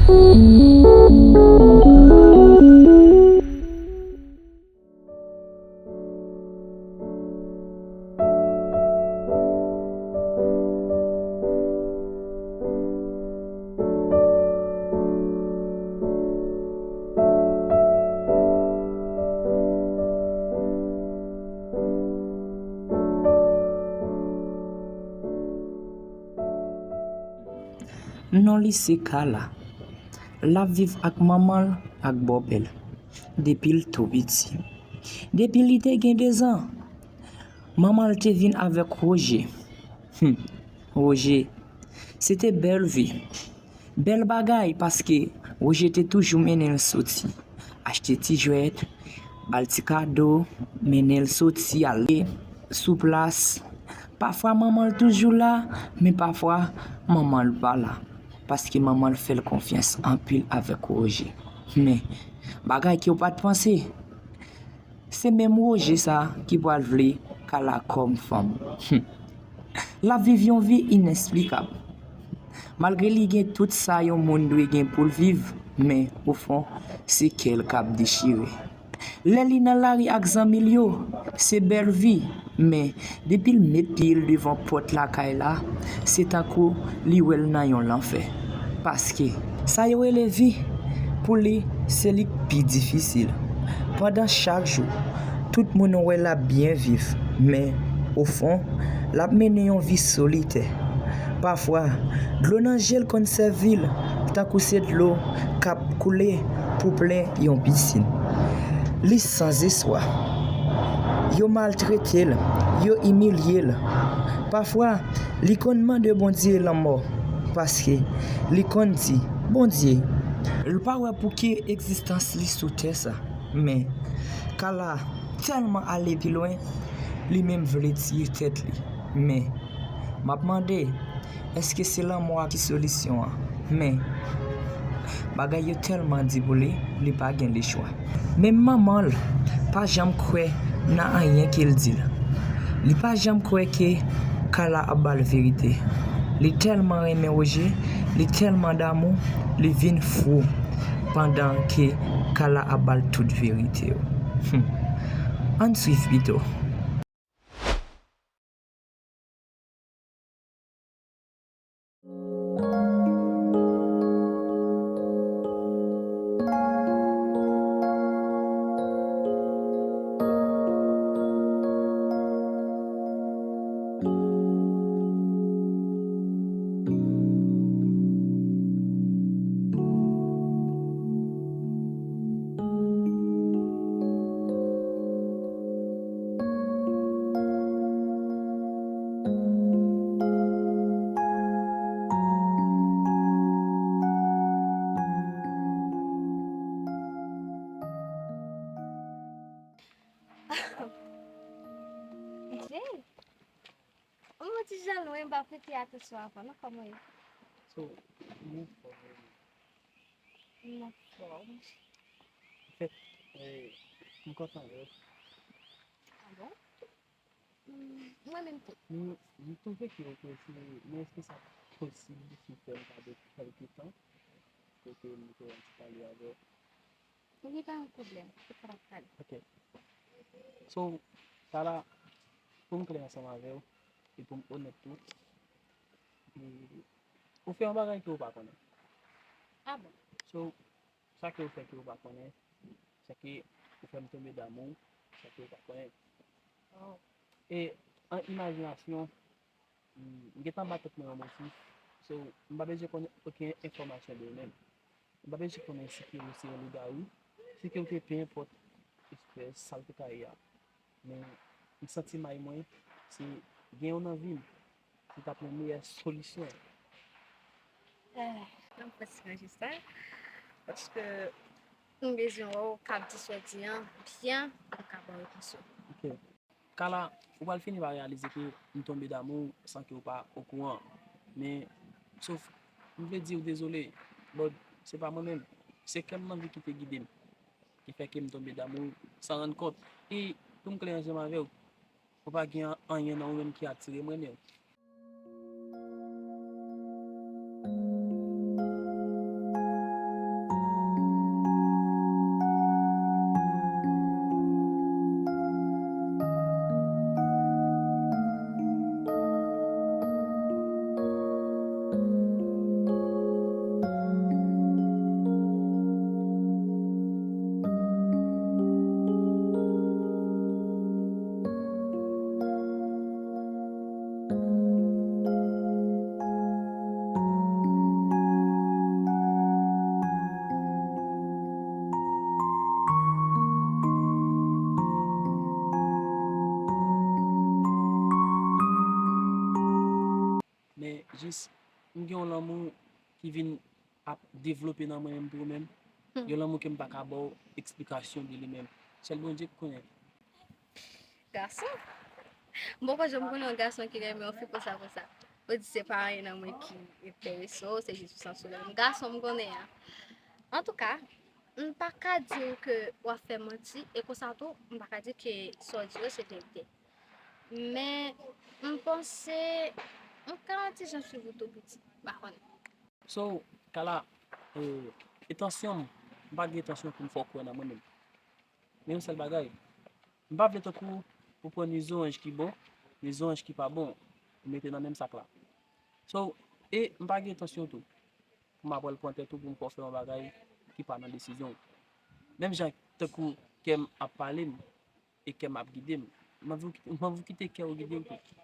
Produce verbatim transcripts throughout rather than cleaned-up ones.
Non li se Kala. L ap viv ak manman l ak bòpè l depi l tou piti. Depi li te gen dezan, manman l te vin avèk Woje. Hum, Woje, se te bèl vi. Bèl bagay, paske Woje te toujou mennen l soti, achte ti jwèt, ba l ti kado, mennen l soti, ale sou plas. Pafwa manman l toujou la, men pafwa manman l pa la, paske manman l fè l konfyans anpil avèk Woje. Men, bagay ke w pa t panse, se menm Woje sa ki pral vle Kala kòm fanm. Hum. L ap viv yon vi inesplikab. Malgre li gen tout sa yon moun dwe gen pou l viv, men ofon, se kè l k ap dechire. Lè li nan lari ak zanmi l yo, se bèl vi, men depi l met pye l devan pòt lakay la, se tankou li wè l nan yon lanfè. Paske sa yo rele vi, pou li, se li k pi difisil. Pandan chak jou, tout moun wè l ap byen viv, men, ofon, l ap mennen yon vi solitè. Pafwa, dlo nan je l konn sèvi l tankou se dlo k ap koule pou plen yon pisin. Li sanzespwa. Yo maltrete l, yo imilye l. Pafwa, li konn mande Bondye lanmò, paske li konn di, Bondye, l pa wè pou ki egzistans li sou tè sa. Men, Kala tèlman ale pi lwen, li menm vle tiye tèt li. Men, m ap mande, èske se lanmò a ki solisyon an? Men, bagay yo tèlman di pou li, li pa gen lechwa. Menm manman l pa janm kwè nan anyen ke l di l. Li pa janm kwè ke Kala ap ba l verite. Li tèlman renmen Woje, li tèlman damou, li vin fou pandan ke Kala ap ba l tout verite yo. Hum. Ann swiv pito. Jay, mwen ti jan lwen, m pa prete atansyon avan, non, kòman w ye? So, m anfòm, wi. M anfòm. Anfèt, eh, m kontan wè w. Ah bon? Hmm, mwen menm tou. M, m twouve ke w prese, men èske sa posib si w fè m kado kèlke tan? Kote m te anvi pale avè w. Wi, pa yon pwoblèm. Se pa pral. Ok. So, Kala, pou m klè ansanm avè w, e pou m onèt tou, e, ou fè yon bagay ke w pa konnen. Ah bon? So, sa ke w fè ke w pa konnen, sa ke ou fè m tonbe damou, sa ke w pa konnen. Oh. E, an imajinasyon, M, m gentan ba tèt mwen yon motif. So, m pa bezwen konnen okenn enfòmasyon de ou menm. M pa bezwen konnen si ke ou se yon lougawou, si ke ou te, pe enpòt espès, sa l te ka ye a. Men, m santi may mwen, se gen yon nan vi m, se t ap yon meyè solisyon. Eh, m ap kontinye jis la, paske m bezwen wè w k ap di sa w di an byen, pou m ka ba w repons yo. Ok. Kala, ou pral fini pa reyalize ke m tonbe damou san ke w pa okouran. Men, sof, m vle di w dezole, but se pa mwen menm. Se kè m nan vi ki te gide m, ki fè ke m tonbe damou san rann kont. E, pou m klè ansanm avè w, ou pa gen anyen nan ou menm ki atire m renmen w. m gen yon lanmou ki vin ap devlope nan mwen menm tou menm. Yon lanmou ke m pa ka ba w eksplikasyon de li menm. Sèl Bondye ki konnen. Gason? M poko janm konnen yon gason ki renmen yon fi konsa konsa. Ou di se pa anyen nan mwen ki enterese w, se jis ou santi w renmen gason m konnen an. Antouka, m pa ka di w ke w ap fè manti, e konsa tou, m pa ka di ke sa w di yo se verite. Men, m panse, m ka yon ti jan swiv ou tou piti, m pa konnen. So, Kala, e, entansyon m, m pa gen entansyon pou m fè w kwè nan mwen menm. Men yon sèl bagay, m pa vle tankou ou pran ni zonj ki bon, ni zonj ki pa bon, ou mete nan menm sak la. So, e m pa gen entansyon tou pou m ap al pran tèt ou pou m fè w fè yon bagay ki pa nan desizyon w. Menm jan tankou kè m ap pale m e kè m ap gide m, m anvi w kite, m anvi w kite kè w gide w tou.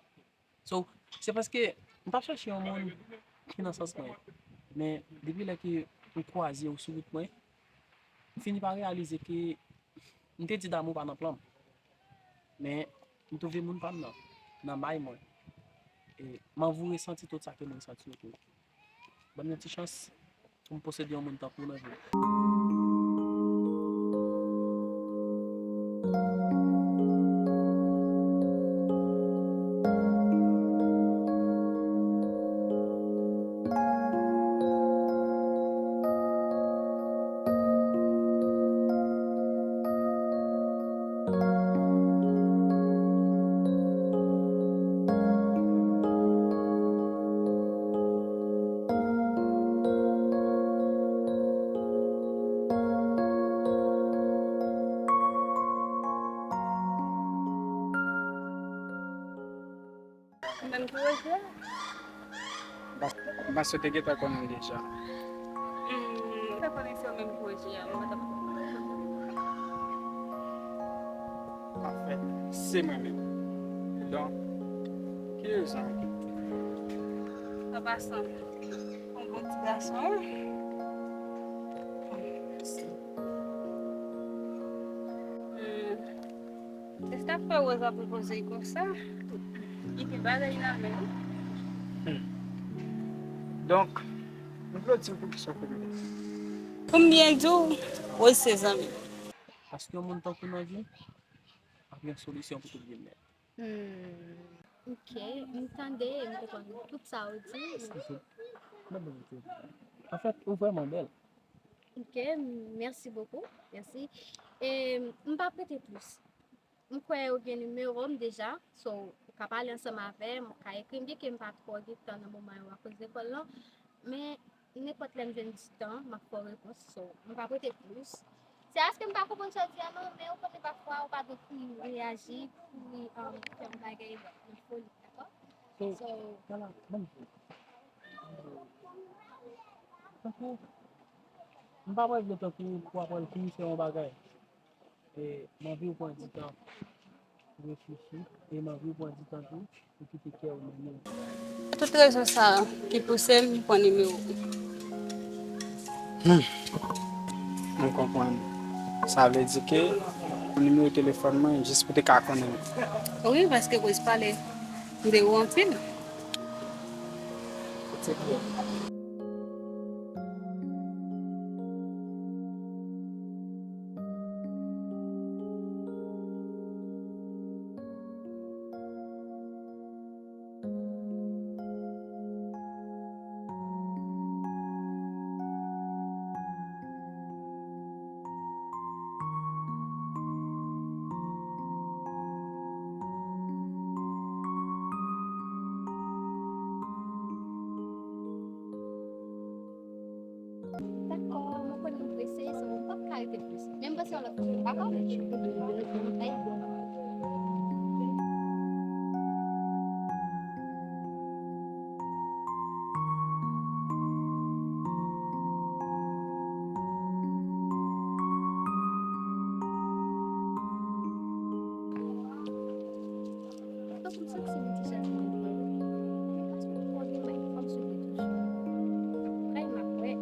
So, se paske m t ap chèche yon moun ki nan sans mwen. Men, depi lè ke m kwaze w sou wout mwen, m fini pa reyalize ke m te di damou pa nan plan m. Men, m twouve moun pa m nan, nan may mwen. E m anvi w resanti tout sa ke mwen santi yo tou. Ban m yon ti chans pou m posede yon moun tankou w nan vi m. Ou menm ki Roger? M panse w te gentan konnen l deja. Hmm, m te konnen se ou menm ki Roger a, m pa t ap. Anfèt, se mwen menm. Donk, ki rezon? An pasan, yon bon ti gason, wi. Mèsi. Hmm. Èske ap fè Rose ap repoze l konsa? Li gen bagay nan men l. Hmm. Donk, m vle w di m poukisa w fè m. Pou m byen di w, Rose se zanmi m. Paske yon moun tankou w nan vi m ap yon solisyon pou tout vye m nèt. Hmm. Ok, m tande, m konprann tout sa ou di. Eskize m. Mwen bèl tou. Anfèt, ou vrèman bèl. Ok, mèsi bokou. Mèsi. E m p ap rete plis. M kwè ou gen nimewo m deja, so ou ka pale ansanm avè m, ou ka ekri m, byenke m pa twò gen tan nan moman yo akoz lekòl lan, men nenpòt lè m jwenn ti tan, m ap fè w repons, so m p ap rete plis. Se paske m pa konprann sa w di a non, men ou konnen pafwa ou pa gen pou reyaji, pou um, fè yon bagay nan foli, dakò? So, so, Kala, ban m di w. Tankou, m pa pral vle tankou pou w ap pral kouri fè yon bagay. E m anvi w pran di tan pou reflechi, e m anvi w pran di tan tou pou kite kè w mennen w. Tout rezon sa a ki pouse m pran nimewo w. Hmm. M konprann. Sa vle di ke ou nimewo telefòn mwen jis pou te ka konnen m. Wi, paske koz pale m de ou anpil. Dakò, mwen konnen m prese, so m p ap ka rete plis. Men m panse yon lòt fwa, dakò? Bye. Tankou m santi m deja vin pran. Men paske m konnen m ak fanm sou pye toujou. Apre m ap wè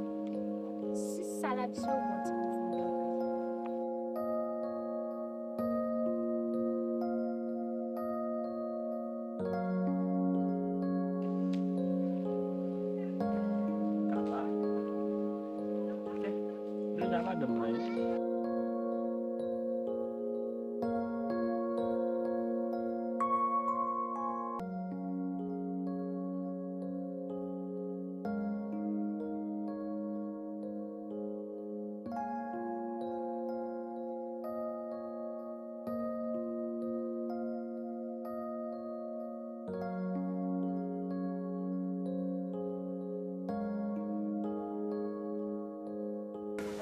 si sa lavi se yon bon ti konfizyon.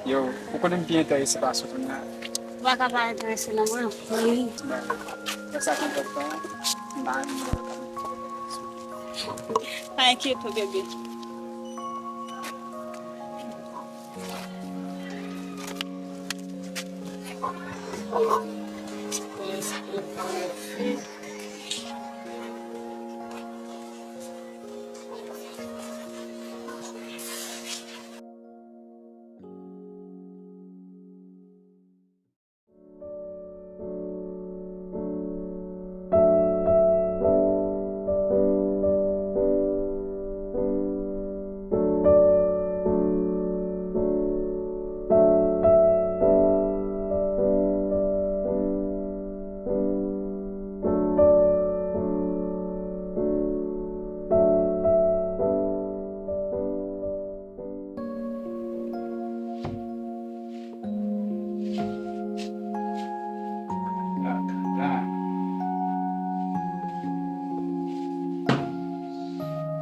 Yo, ou konnen m pi enterese pase w kounye a. Ou pa ka pa enterese nan mwen. Mwen menm. Lè sa konn fèt la, m pa renmen. Pa enkyete w, bebe.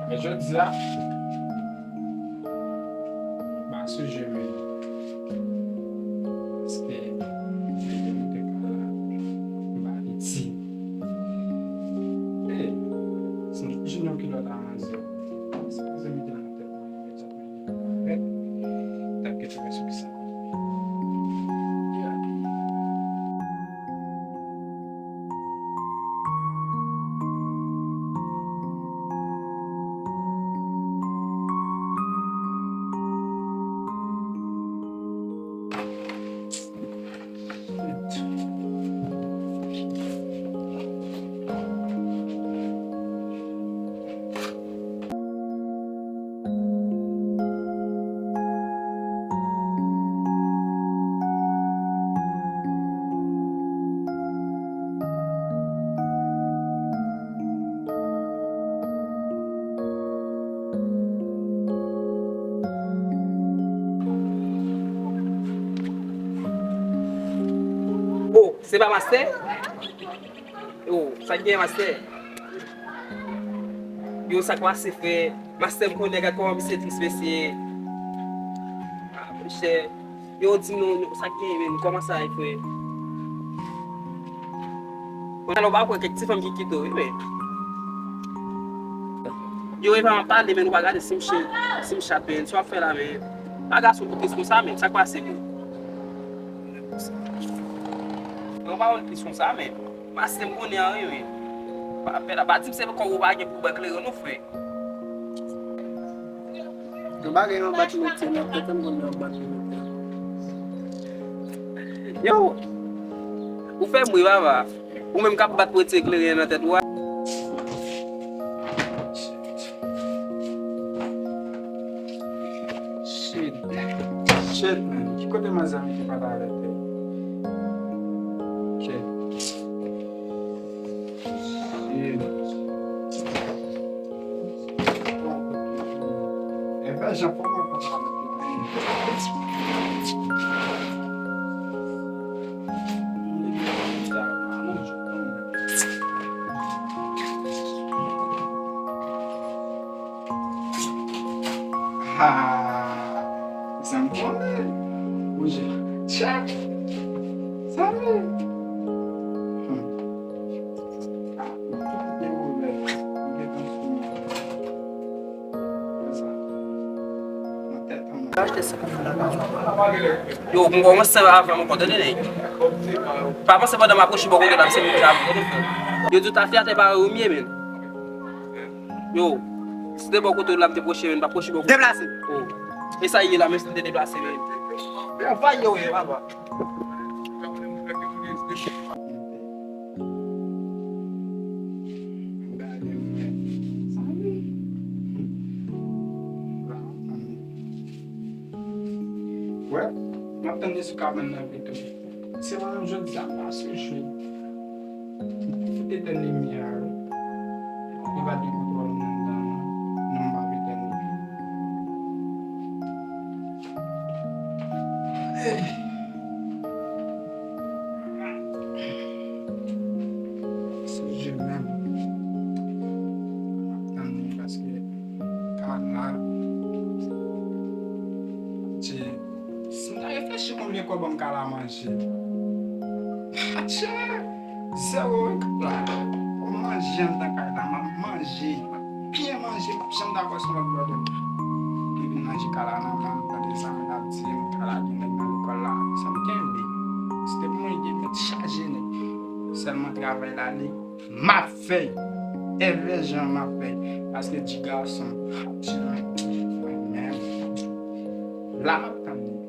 Men jodi a, m pa sou je m. Paske, depi m te ka la, m pa piti. E, si m toujou nan kilòt a manzè, sipoze mete nan tèt mwen imedyatman. Arèt. N ap gete wè sou kisa. Oh, se pa mastè? Yo, sa k gen mastè? Yo, sa k pase, frè? Mastè, m konnen, gad kòman misye tris, mesye. Ah, monchè. Yo, di m non, non, sa k gen, men, kòman sa ye, frè? Mwen, alò, pa kwè kèk ti fanm ki kite w, wi, men. Yo, e pa m ap pale, men, ou pa gade si m chen, si m chat, men, sa w ap fè la, men. Pa gason ki tris konsa, men, sa k pase, men? Non, pa yon tris konsa, men. Pase m konnen an, wi, wi. Pa fè la, pa di m se kòb ou pa gen pou w bwè kleren non, frè. Yon bagay yon bat mete nan tèt, m konn yon bat mete. Yo, ou fè m ri, papa. Ou menm k ap bat pou retire kleren nan tèt ou a. Shit. Shit, man. Ki kote manzè mete pale avèk tèt? Shit. Shit. E pa jan pou mwen konn sa mete. Ha! Sa m konnen. Bouje. Tchak! Sa men. Hmm. Ah, mwen tout gen pwoblèm. Mwen gen tan sou mwen. Konsa. Nan tèt an mwen. Yo, m kòmanse avè m ankò, tande nèg. Pa panse pandan m apwoche bò kote la, m se moun sa. Yo di w tafyatè pa wè w m ye, men. Yo, si te bò kote w la, m te pwoche, men m pa pwoche bò kote. Deplase! Oh. E sa ye la, men si m te deplase, men. Bon, va ye w ye, papa. Wè, m ap tann li sou kabann nan pito. Se pa menm jodi a, m pa sou jwe. M fout etèn limyè a, wi. Li pa gen kontwòl mwen anndan, non. Non, m p ap etèn li. Hey. Se je menm. M ap tann li paske ka la, se, si m ta gen Konbyen kòb m ka la manje? Atchè! Zewo wi kòb la. Manje anndan kay la, m ap manje. M ap byen manje, m p ap janm dakò sou lòt bòdè. Epi vin manje kay la nan men m, tande zanmi l ap di m ka lage nèg nan lekòl la. Sa m kenbe. Se te pou mwen gen mèt chaje nèg. Sèlman travay la li, m ap fè. Evre jan m ap fè. Paske di gason, ap di mwen, mwen menm. La m ap tann li.